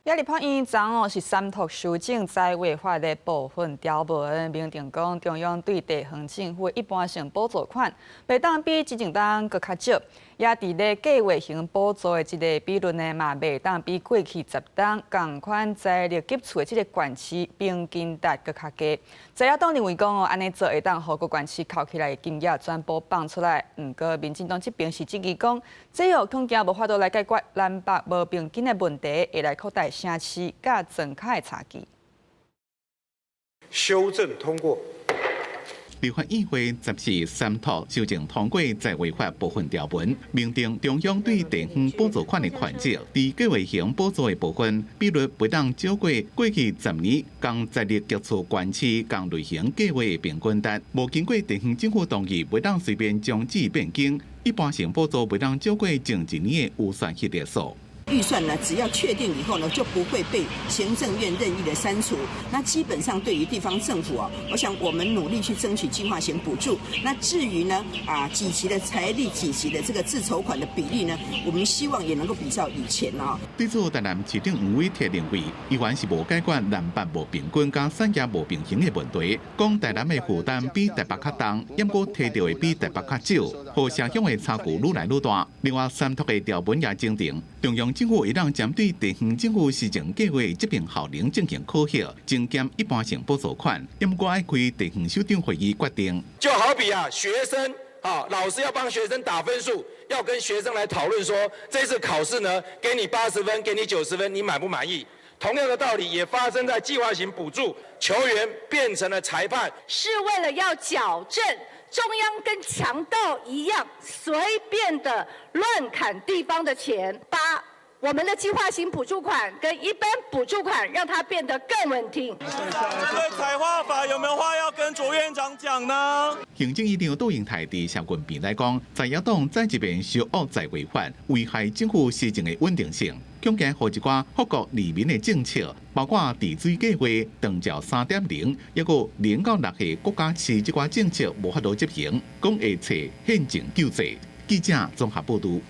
也立法院昨昏是三讀修正在位法的部分條文，明定講中央對地方政府一般性補助款，袂當比執政黨閣較少，也佇咧計劃型補助的這个比率呢，嘛袂當比過去10冬仝款財力級數的這个縣市平均值閣較低。在野黨認為講哦，按呢做會當予各縣市扣起來的金額全部放出來。毋過民進黨這邊是質疑講，這樣恐驚無法度來解決南北無平均的問題，會來擴大城市佮莊跤的差距。修正通過。立法院會十四三讀修正通過在位法部分條文，明定中央對地方補助款的權責，佇計劃型補助的部分，比率袂當少過過去10年仝財力級數縣市仝類型計劃的平均值，無經過地方政府同意，袂當隨便終止變更。一般性補助袂當少過前一年的預算核定數。預算呢，只要確定以後呢，就不會被行政院任意的刪除。那基本上對於地方政府啊，我想我們努力去爭取計劃型補助。那至於呢，幾期的財力、幾期的這個自籌款的比例呢，我們希望也能夠比照以前啊。對此，台南市長黃偉哲認為，依然是無解決南北無平均佮產業無平衡的問題。講台南的負擔比台北較重，毋過提著的比台北較少，予城鄉的差距愈來愈大。另外，三讀的條文也增訂，中央政府會當針對地方政府施政計劃執行效能進行考核，增減一般性補助款，毋過愛開地方首長會議決定。就好比啊，學生啊，老師要幫學生打分數，要跟學生來討論說，這次考試呢，給你80分，給你90分，你滿不滿意？同樣的道理也發生在計劃型補助，球員變成了裁判，是為了要矯正中央跟強盜一樣隨便的亂砍地方的錢，把我們的計劃型補助款跟一般補助款，讓它變得更穩定。對彩劃法有沒有話要跟卓院長講呢？行政院長杜英台佇社群平台講，在野黨再一遍修惡在違法，危害政府施政的穩定性，恐驚予一寡福國利民的政策，包括治水計劃、長照3.0，抑閣0到6歲國家飼這寡政策無法度執行，講會揣憲政救濟。記者綜合報導。